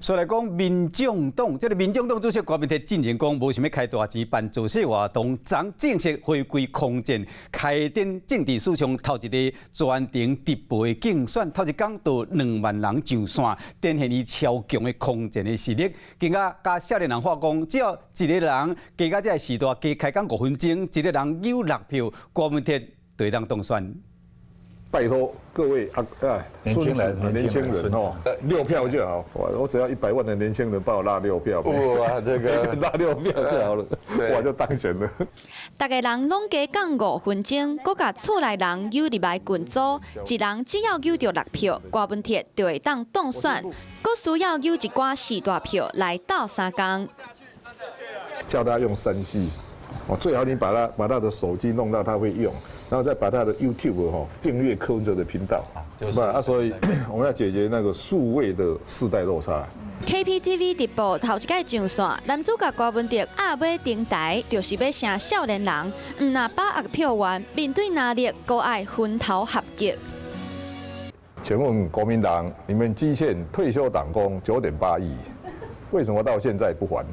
所來講，民眾黨這个民眾黨主席郭文鐵進前講，無想欲開大錢辦造勢活動，昨正式回歸空戰，開展政治史上頭一个全程直播的競選，頭一工就2萬人上線，展現伊超強的空戰的實力。更加佮少年人喊講，只要一个人加佮這个時代加開講5分鐘，一个人搝六票，郭文鐵就會當當選。拜託各位啊啊，年輕人，年輕人哦，六票就好。我只要100萬的年輕人幫我拉六票，哇，這個拉六票就好了，我就當選了。逐个人攏加講5分鐘，閣共厝內人揪入來群組，一人只要揪著六票，郭文鐵就會當當選。閣需要揪一寡四大票來鬥相共。教他用3C，哦，最好你把他的手機弄到他會用。然後再把他的 YouTube 哈訂閱柯文哲的頻道，就是啊，所以我們要解決那個數位的世代落差。 KPTV 直播頭一擺上線，男主角郭文哲壓尾登台，就是欲聲少年人，毋若把握票源，面對壓力，閣愛分頭合擊。請問國民黨，你們積欠退休黨工9.8億，為什麼到現在不還？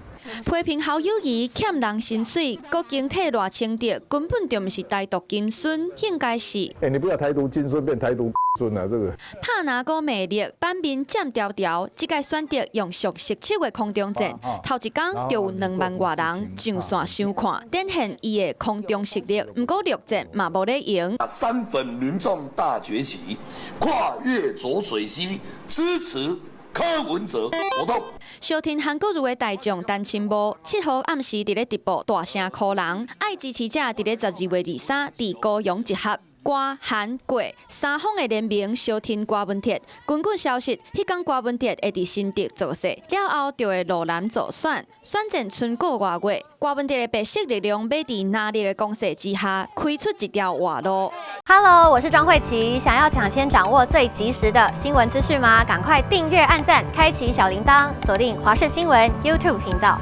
批評侯友宜欠人薪水，閣更替賴清德，根本就毋是台獨金孫，應該是。欸，你不要台獨金孫變台獨孫啊！這個。拍拿股魅力，版面佔牢牢，這屆選擇用上實質的空中戰，頭一工就有2萬外人上線收看，展現伊的空中實力。毋過陸戰嘛無咧閒。三粉民眾大崛起，跨越濁水溪，支持柯文哲活動。相挺韓國瑜的大將陳清武，7號暗時佇咧直播大聲呼人，愛支持者佇咧12月23佇高雄集合。郭、韓、郭三方的聯名相挺郭文鐵。根據消息，彼工郭文鐵會佇新竹造勢，了後就會落南助選。選戰賰個外月，郭文鐵的白色力量欲佇藍綠的攻勢之下，開出一條活路。 Hello，我是莊慧琪，想要搶先掌握最及時的新聞資訊嗎？趕快訂閱、按讚、開啟小鈴鐺，鎖定華視新聞 YouTube 頻道。